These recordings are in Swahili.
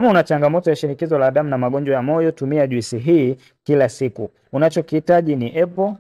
Kama una changamoto ya shinikizo la damu na magonjwa ya moyo, tumia juisi hii kila siku. Unachokihitaji ni apple.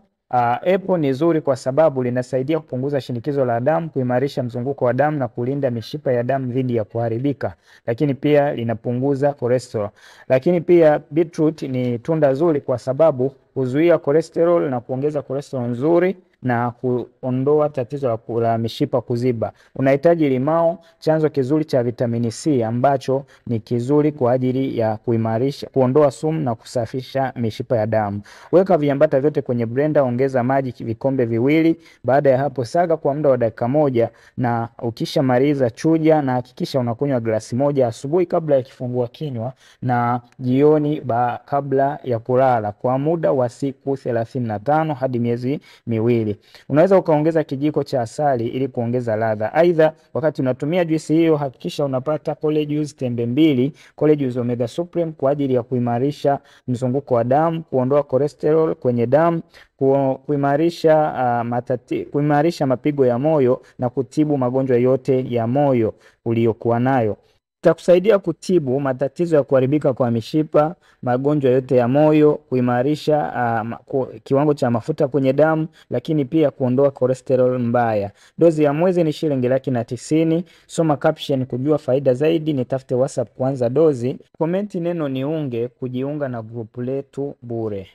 Apple ni zuri kwa sababu linasaidia kupunguza shinikizo la damu, kuimarisha mzunguko wa damu na kulinda mishipa ya damu dhidi ya kuharibika, lakini pia linapunguza cholesterol. Lakini pia beetroot ni tunda zuri kwa sababu huzuia cholesterol na kuongeza cholesterol nzuri na kuondoa tatizo la mishipa kuziba. Unahitaji limao, chanzo kizuri cha vitamini C ambacho ni kizuri kwa ajili ya kuimarisha, kuondoa sumu na kusafisha mishipa ya damu. Weka viambata vyote kwenye blender, ongeza maji vikombe 2. Baada ya hapo saga kwa muda wa dakika 1, na ukishamaliza chuja na hakikisha unakunywa glasi 1 asubuhi kabla ya kifungua kinywa na jioni kabla ya kulala kwa muda wa siku 35 hadi miezi 2. Unaweza ukaongeza kijiko cha asali ili kuongeza ladha. Aidha, wakati unatumia juisi hiyo hakikisha unapata Collajuice tembe 2, Collajuice Omega Supreme kwa ajili ya kuimarisha mzunguko wa damu, kuondoa cholesterol kwenye damu, kuimarisha mapigo ya moyo na kutibu magonjwa yote ya moyo uliyokuwa nayo. Itakusaidia kutibu matatizo ya kuharibika kwa mishipa, magonjwa yote ya moyo, kuimarisha kiwango cha mafuta kwenye damu, lakini pia kuondoa cholesterol mbaya. Dozi ya mwezi ni shilingi 190,000. Soma caption kujua faida zaidi, nitafute WhatsApp kuanza dozi. Komenti neno niunge kujiunga na group letu bure.